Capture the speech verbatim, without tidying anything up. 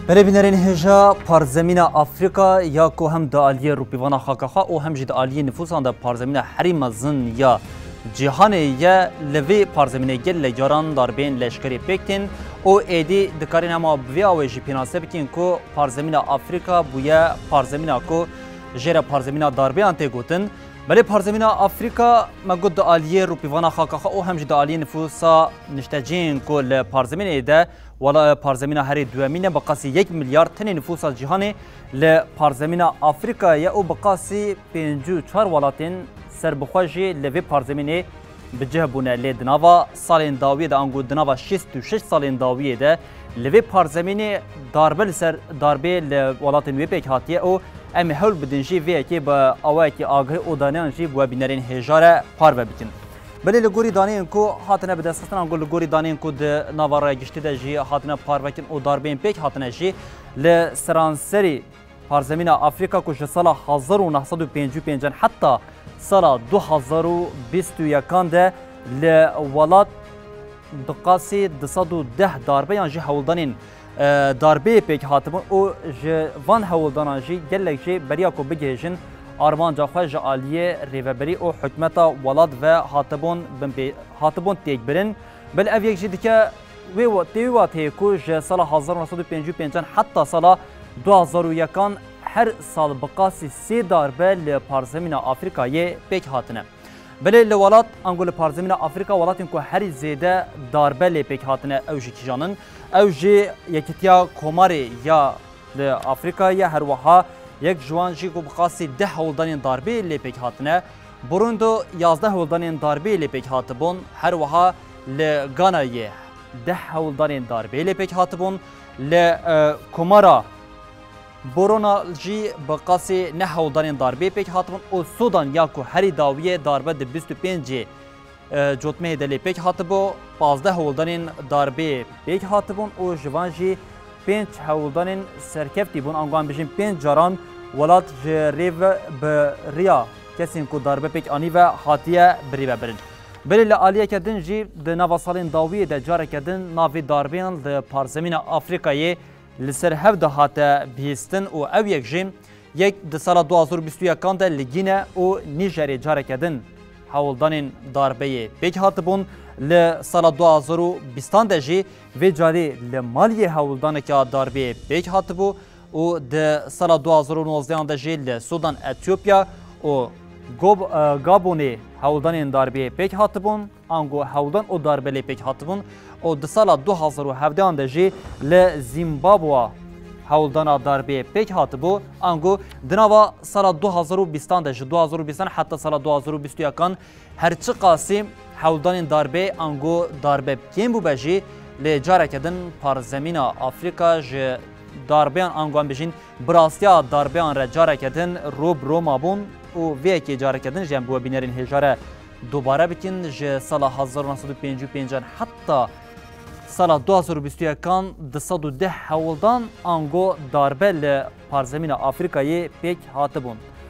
Belê bînerên hêja, parzemîna Afrîka ya ku hem di aliyê rûpîvana xaka xwe û hem jî di aliyê nifûsan de parzemîna herî mezin ya cîhanê ye, li vê parzemînê gelek caran darbeyên leşkerî pêk tên û êdî dikarîn hema bi vê awê jî pênase bikin ku parzemîna Afrîka bûye parzemîna ku jê re parzemîna darbeyan tê gotin. Belê parzemîna Afrîka me got di aliyê rûpîvana xaka xwe û hem jî di aliyê nifûsa niştecihên ku li parzemînê de wela parzemîna herî duemîn e, bi qasî yek milyar tenê nifûsa cîhanê li parzemîna Afrîkayê ye û bi qasî pêncî û çar welatên serbixwe jî li vê parzemînê bi cih bûne. Lê di nava salên dawiyê de, ango di nava şêst û şeş salên dawiyê de li vê parzemînê darbe li ser darbê li welatên wê pêk hatiye û em ê hewl bidin jî vê yekê bi awayekî agahî û daneyan jî bi we bînerên hêja re parve bikin. Belê li gorî daneyên ku hatine bidestxistin, ango li gorî daneyên ku di nava raya giştî de jî hatine parvekirin û darbeyên pêk hatine jî, li seranserî parzemîna Afrîka ku ji sala hezar û neh sed û pêncî û pêncan heta sala du hezar û bîst û yekan de li welat bi qasî du sed û deh darbe yan jî hewldanên, e, darbeyê pêk hatibûn û ji van hewldanan jî gelek jê beriya ku bigihêjin armanca xwe ji aliyê rêveberî û hikûmeta welat ve hatibûn binpê-, hatibûn têkbirin. Belê ev yek jî dike wê wa-, tê wê wateyê ku ji sala hezar û neh sed û pêncî û pêncan heta sala du hezar û yekan her sal bi qasî sê darbe li parzemîna Afrîkayê pêk hatine. Belê li welat, ango li parzemîna Afrîka, welatên ku herî zêde darbe lê pêk hatine, ew jî kîjan in? Ew jî Yekîtiya Komarê ya li Afrîkayê ye, her wiha yek ji wan jî ku bi qasî deh hewldanên darbeyê lê pêk hatine. Burundo yazdeh hewldanên darbeyê lê pêk hatibûn, her wiha li Ganayê deh hewldanên darbeyê lê pêk hatibûn, li, e, Komara Borona jî bi qasî neh hewldanên darbeyê pêk hatibûn û Sudan ya ku herî dawiyê darbe di bîst û pêncê, e, cotmehê de lê pêk hatibû, pazdeh hewldanên darbeyê pêk hatibûn û ji van jî pênc hewldanên serkeftî bûn, ango em bijîn pênc caran welat ji rê ve bi riya kesên ku darbe pêk anî ve hatiye birîvebirin. Belê li aliyeke din jî di nava salên dawiyê de careke din navê darbeyan li parzemîna Afrîkayê li ser hev de hate bihîstin û ew yek jî yek di sala du hezar û bîst û yekan de li Gîne û Nîjerê careke din hewldanên darbeyê pêk hatibûn. Li sala du hezar û bîstan de jî vê carî li Maliyê hewldaneke darbeyê pêk hatibû û di sala du hezar û nozdehan de jî li Sudan, Etiyopya û Gob-, e, Gabonê hewldanên darbeyê pêk hatibûn. Ango hewldan û darbe lê pêk hatibûn û di sala du hezar û hevdehan de jî li Zimbabwe hewldana darbeyê pêk hatibû. Ango di nava sala du hezar û bîstan de, ji du hezar û bîstan heta sala du hezar û bîst û yekan, her çiqasî hewldanên darbe ango darbe kêm bûbe jî, lê careke din parzemîna Afrîka ji darbeyan, ango em bijîn, bi rastiya darbeyan re careke din ro bi ro mabûn û vê yekê careke din jî em bi we bînerên hêja re dubare bikin, ji sala hezar û neh sed û pêncî û pêncan heta sala du hezar û bîst û yekan du sed û deh hewldan ango darbe li parzemîna Afrîkayê pêk hatibûn.